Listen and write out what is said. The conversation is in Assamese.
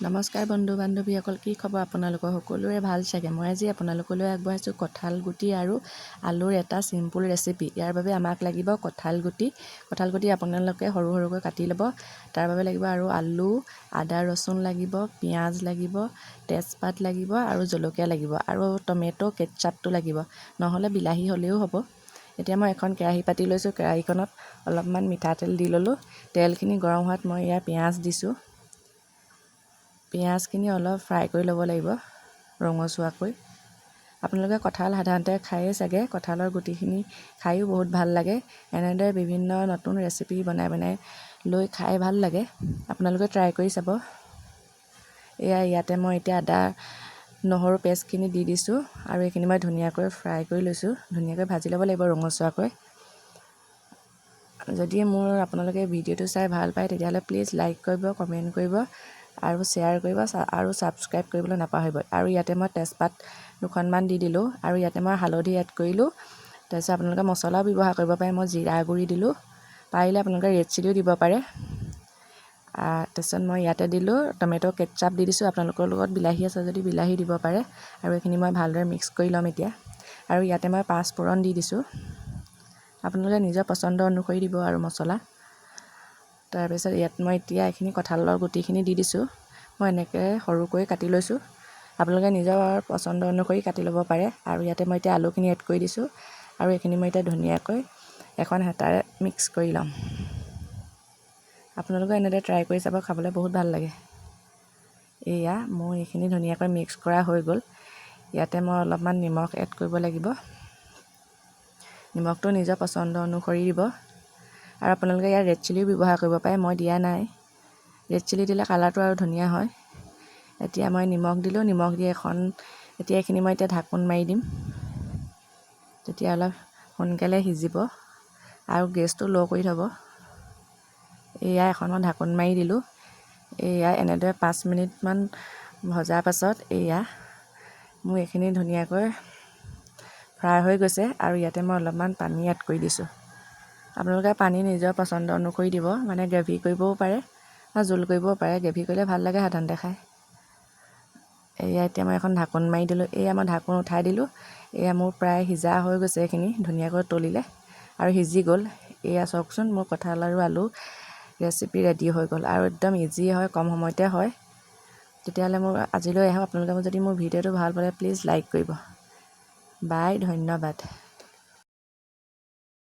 নমস্কাৰ বন্ধু বান্ধৱীসকল, কি খবৰ আপোনালোকৰ? সকলোৰে ভাল চাগে। মই আজি আপোনালোকলৈ আগবঢ়াইছোঁ কঁঠাল গুটি আৰু আলুৰ এটা চিম্পুল ৰেচিপি। ইয়াৰ বাবে আমাক লাগিব কঁঠাল গুটি। কঁঠাল গুটি আপোনালোকে সৰু সৰুকৈ কাটি ল'ব। তাৰ বাবে লাগিব আৰু আলু, আদা, ৰচুন লাগিব, পিঁয়াজ লাগিব, তেজপাত লাগিব আৰু জলকীয়া লাগিব আৰু টমেট' কেটচাপটো লাগিব, নহ'লে বিলাহী হ'লেও হ'ব। এতিয়া মই এখন কেৰাহী পাতি লৈছোঁ। কেৰাহীখনত অলপমান মিঠাতেল দি ল'লোঁ। তেলখিনি গৰম হোৱাত মই ইয়াৰ পিঁয়াজ দিছোঁ। পিঁয়াজখিনি অলপ ফ্ৰাই কৰি ল'ব লাগিব ৰঙচুৱাকৈ। আপোনালোকে কঁঠাল সাধাৰণতে খায়েই চাগে। কঁঠালৰ গুটিখিনি খায়ো বহুত ভাল লাগে। এনেদৰে বিভিন্ন নতুন ৰেচিপি বনাই বনাই লৈ খাই ভাল লাগে। আপোনালোকে ট্ৰাই কৰি চাব। এয়া ইয়াতে মই এতিয়া আদা নহৰু পেষ্টখিনি দি দিছোঁ আৰু এইখিনি মই ধুনীয়াকৈ ফ্ৰাই কৰি লৈছোঁ। ধুনীয়াকৈ ভাজি ল'ব লাগিব ৰঙচুৱাকৈ। যদি মোৰ আপোনালোকে ভিডিঅ'টো চাই ভাল পায়, তেতিয়াহ'লে প্লিজ লাইক কৰিব, কমেণ্ট কৰিব আৰু শ্বেয়াৰ কৰিব আৰু ছাবস্ক্ৰাইব কৰিবলৈ নাপাহৰিব। আৰু ইয়াতে মই তেজপাত দুখনমান দি দিলোঁ আৰু ইয়াতে মই হালধি এড কৰিলোঁ। তাৰপিছত আপোনালোকে মছলাও ব্যৱহাৰ কৰিব পাৰে। মই জিৰা গুড়ি দিলোঁ। পাৰিলে আপোনালোকে ৰেড চিলিও দিব পাৰে। তাৰপিছত মই ইয়াতে দিলোঁ টমেট' কেটচাপ দি দিছোঁ। আপোনালোকৰ লগত বিলাহী আছে যদি বিলাহী দিব পাৰে। আৰু এইখিনি মই ভালদৰে মিক্স কৰি ল'ম এতিয়া। আৰু ইয়াতে মই পাঁচফোৰণ দি দিছোঁ। আপোনালোকে নিজৰ পচন্দ অনুসৰি দিব আৰু মছলা। তাৰপিছত ইয়াত মই এতিয়া এইখিনি কঁঠালৰ গুটিখিনি দি দিছোঁ। মই এনেকৈ সৰুকৈ কাটি লৈছোঁ। আপোনালোকে নিজৰ পচন্দ অনুসৰি কাটি ল'ব পাৰে। আৰু ইয়াতে মই এতিয়া আলুখিনি এড কৰি দিছোঁ আৰু এইখিনি মই এতিয়া ধুনীয়াকৈ এখন হেতাৰে মিক্স কৰি ল'ম। আপোনালোকে এনেদৰে ট্ৰাই কৰি চাব, খাবলৈ বহুত ভাল লাগে। এয়া মোৰ এইখিনি ধুনীয়াকৈ মিক্স কৰা হৈ গ'ল। ইয়াতে মই অলপমান নিমখ এড কৰিব লাগিব। নিমখটো নিজৰ পচন্দ অনুসৰি দিব আৰু আপোনালোকে ইয়াত ৰেড চিলিও ব্যৱহাৰ কৰিব পাৰে। মই দিয়া নাই। ৰেড চিলি দিলে কালাৰটো আৰু ধুনীয়া হয়। এতিয়া মই নিমখ দিলোঁ। নিমখ দি এখন এতিয়া এইখিনি মই এতিয়া ঢাকোন মাৰি দিম। তেতিয়া অলপ সোনকালে সিজিব আৰু গেছটো ল' কৰি থ'ব। এয়া এখন মই ঢাকোন মাৰি দিলোঁ। এয়া এনেদৰে 5 মিনিটমান ভজাৰ পাছত এয়া মোৰ এইখিনি ধুনীয়াকৈ ফ্ৰাই হৈ গৈছে আৰু ইয়াতে মই অলপমান পানী এড কৰি দিছোঁ। আপোনালোকে পানী নিজৰ পচন্দ অনুসৰি দিব, মানে গ্ৰেভি কৰিবও পাৰে বা জোল কৰিবও পাৰে। গ্ৰেভি কৰিলে ভাল লাগে সাধাৰণতে খাই। এয়া এতিয়া মই এখন ঢাকোন মাৰি দিলোঁ। এয়া মই ঢাকোন উঠাই দিলোঁ। এয়া মোৰ প্ৰায় সিজা হৈ গৈছে। এইখিনি ধুনীয়াকৈ তলিলে আৰু সিজি গ'ল। এয়া চাওকচোন, মোৰ কঁঠাল আৰু আলু ৰেচিপি ৰেডি হৈ গ'ল আৰু একদম ইজি হয়, কম সময়তে হয়। তেতিয়াহ'লে মোৰ আজিলৈ আহোঁ। আপোনালোকে যদি মোৰ ভিডিঅ'টো ভাল পালে, প্লিজ লাইক কৰিব। বাই, ধন্যবাদ।